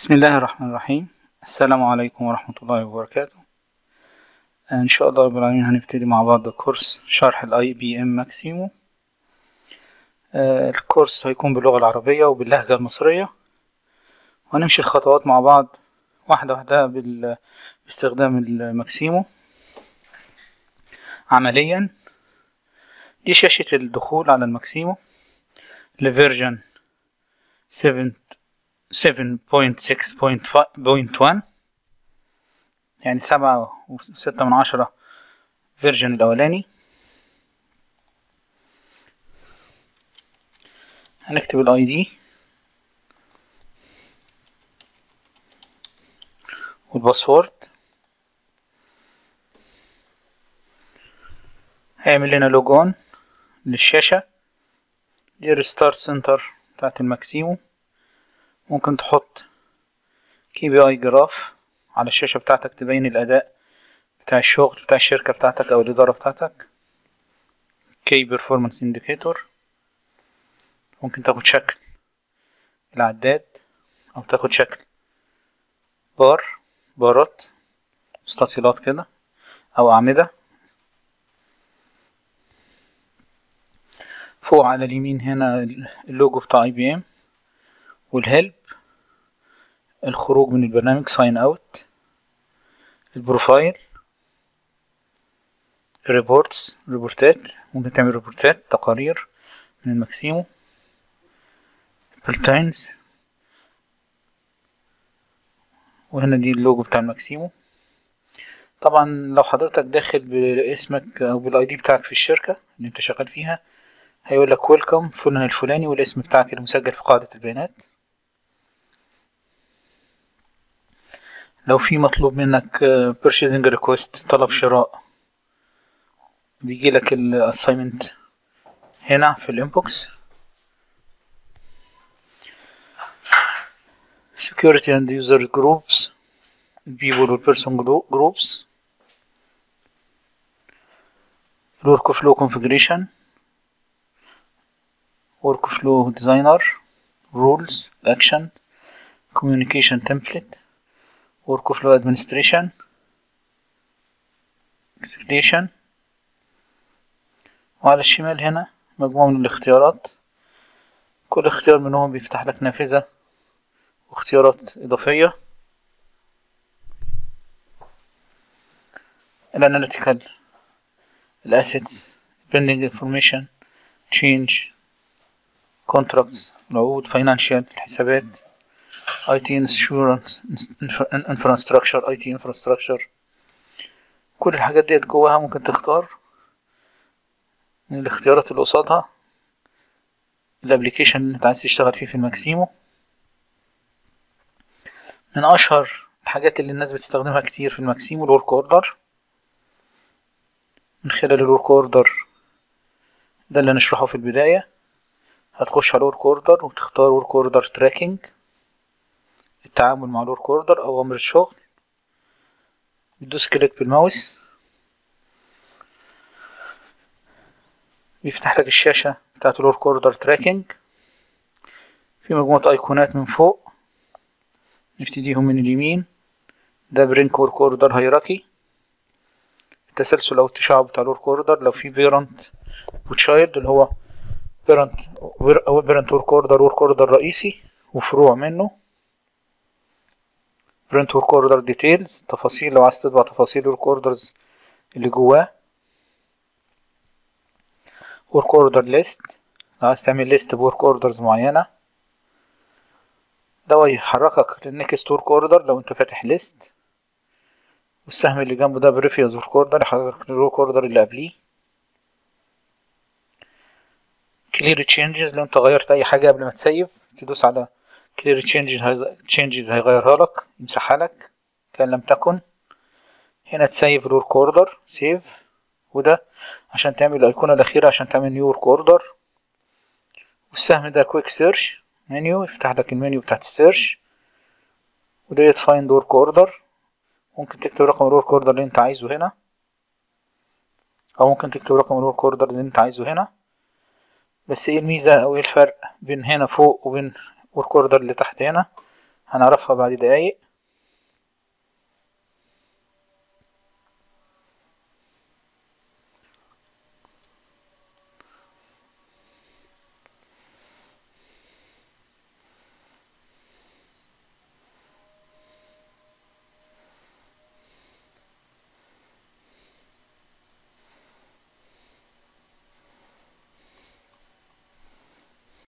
بسم الله الرحمن الرحيم. السلام عليكم ورحمة الله وبركاته. إن شاء الله رب العالمين هنبتدي مع بعض كورس شرح ال IBM Maximo. الكورس هيكون باللغة العربية وباللهجة المصرية، وهنمشي الخطوات مع بعض واحدة واحدة باستخدام ال Maximo عمليا. دي شاشة الدخول على ال Maximo ل version 7.6.1، يعني 7.6 version الأولاني. هنكتب ال ID وال password، هيعمل لنا log on للشاشة. دي restart center بتاعت ال Maximo. ممكن تحط KPI graph على الشاشة بتاعتك تبين الأداء بتاع الشغل بتاع الشركة بتاعتك أو الإدارة بتاعتك. key performance indicator، ممكن تاخد شكل العداد أو تاخد شكل بارات مستطيلات كده أو أعمدة. فوق على اليمين هنا اللوجو بتاع IBM وال help، الخروج من البرنامج sign out، ال profile، reports ريبورتات، ممكن تعمل ريبورتات تقارير من ال Maximo، bulletins، وهنا دي اللوجو بتاع ال Maximo. طبعا لو حضرتك داخل باسمك او بال ID بتاعك في الشركة اللي انت شغال فيها هيقول لك welcome فلان الفلاني والاسم بتاعك المسجل في قاعدة البيانات. لو في مطلوب منك purchasing request طلب شراء بيجي لك ال assignment هنا في ال inbox. security and user groups، people وال person groups، workflow configuration، workflow designer، rules، action، communication template، workflow administration، execution. وعلى الشمال هنا مجموعة من الاختيارات، كل اختيار منهم بيفتح لك نافذة واختيارات إضافية. ال analytical، ال assets، pending information، change، contracts العقود، financial الحسابات، IT insurance، infrastructure، IT infrastructure. كل الحاجات ديت جواها ممكن تختار من الاختيارات اللي قصادها ال application اللي انت عايز تشتغل فيه في ال Maximo. من اشهر الحاجات اللي الناس بتستخدمها كتير في ال Maximo ال work order. من خلال ال work order ده اللي هنشرحه في البداية، هتخش على ال work order وتختار work order tracking، التعامل مع ال work order او امر الشغل. بتدوس click بالماوس بيفتح لك الشاشة بتاعت ال work order tracking. في مجموعة ايقونات من فوق نبتديهم من اليمين. ده print work order hierarchy، التسلسل او التشعب بتاع ال work order. لو في parent و child اللي هو parent او parent work order، work order رئيسي وفروع منه. print work order details، تفاصيل لو عايز تطبع تفاصيل work orders اللي جواه. work order list لو عايز تعمل list ب work orders معينة. ده هيحركك لل next work order لو انت فاتح list. والسهم اللي جنبه ده previous work order يحركك لل work order اللي قبليه. clear changes لو انت غيرت اي حاجة قبل ما تسيف تدوس على clear changes هيغيرها لك، يمسحها لك كان لم تكن. هنا تسيف ال work order save، وده عشان تعمل الايقونة الاخيرة عشان تعمل new work order. والسهم ده quick search menu يفتح لك المنيو بتاعت ال search. وديت find work order، ممكن تكتب رقم ال work order اللي انت عايزه هنا، او ممكن تكتب رقم ال work order اللي انت عايزه هنا. بس ايه الميزة او ايه الفرق بين هنا فوق وبين work order اللي تحت هنا؟ هنعرفها بعد دقايق.